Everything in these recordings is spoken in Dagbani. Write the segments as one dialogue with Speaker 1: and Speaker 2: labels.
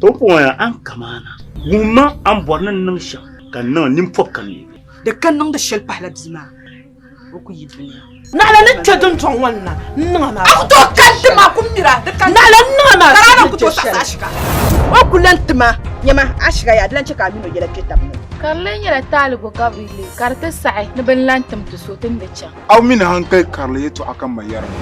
Speaker 1: To puɣi a ni kamaana, wumma a ni bɔri ni n niŋ shɛm ka n niŋ ninpɔbi ka neegi.
Speaker 2: Di ka niŋdi shɛli pahila bia maa, o ku yi dunia.
Speaker 3: Naɣila ni kpe dundɔŋ ŋɔ ni na n-niŋ a maa.
Speaker 2: A ku tooi kani ti ma kum mira, di kani.
Speaker 3: Naɣila n-niŋ a maa
Speaker 2: Ka daa
Speaker 3: ku
Speaker 2: ku tooi
Speaker 3: chɛ
Speaker 2: saɣisi
Speaker 3: shɛli.
Speaker 2: a shika. O ku lan ti ma, nyama, a shiga yaa, di lan chɛ ka a min o yɛla kpe tab ni.
Speaker 4: Ka di lee nyɛla taali bɔ ka bɛ leei ka di ti saɣi ni bɛ ni lan tim ti so ti ni di chaŋ.
Speaker 5: A mi ni hankali karili yɛtɔɣa ka m ma yɛri ma.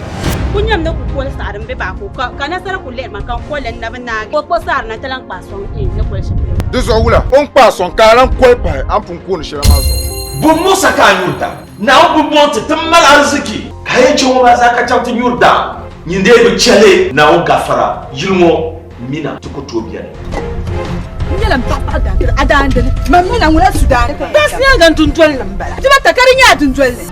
Speaker 6: Ku nyam ni ku koli saɣiri m-be baako ka ka nasara ku lihiri ma ka n koli n na bi naagi. Ka o kpuɣi saɣiri na ti lan kpaai sɔŋ n ni koli shɛm polo.
Speaker 5: Di zuɣu wula? O ni kpaai sɔŋ ka a lan koli pahi a ni pun kooni shɛli maa zuɣu.
Speaker 7: Bo Musa ka a nyuri daa? Naawuni bi bɔŋ ti ti mali ariziki. Ka a yɛn chɛ ŋɔ maa zaa ka chaŋ ti nyuri daa? Nyin dee bi chɛ li Naawuni gafara yili ŋɔ mina ti ku tooi beni.
Speaker 2: N nyɛla m paɣa paɣa daandini, a daandini, mam mina ŋuna su daani ka
Speaker 3: Baasi nyɛla din dundoli ni m-bala.
Speaker 2: Dibata ka di nyɛ a dundoli ni.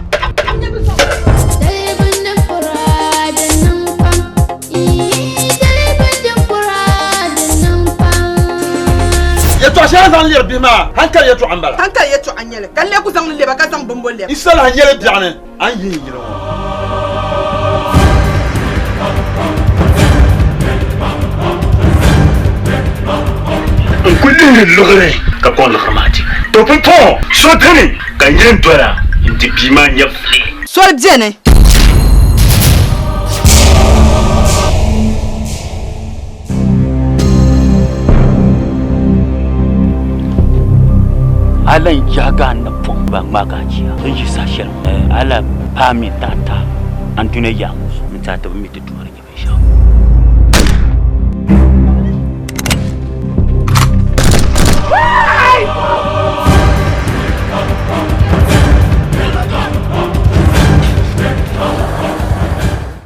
Speaker 7: Yɛtɔɣ shɛli a zaŋ lɛri bihi maa, hankali yɛtɔɣa m-bala.
Speaker 2: Hankali yɛtɔɣa n-nyɛ li, ka n lee ku zaŋ li lɛba ka zaŋ bimbo lɛba.
Speaker 7: N salahi nyɛli biɛɣuni a ni yihi n yili ŋɔ.
Speaker 1: N ku lihiri liɣiri ka kɔŋ liɣiri maa ti. To pumpɔŋɔ so dini ka n yɛn dola n-ti bia maa nyɛvili.
Speaker 2: Soli beni.
Speaker 1: A lan yɛhigi a napɔŋ ba ŋmaagi a jia n yi saha shɛli a la paai mi taata andunia yaɣa ŋɔ zuɣu n-ti a ti bi mi ti duhiri nyɛ binshɛɣu.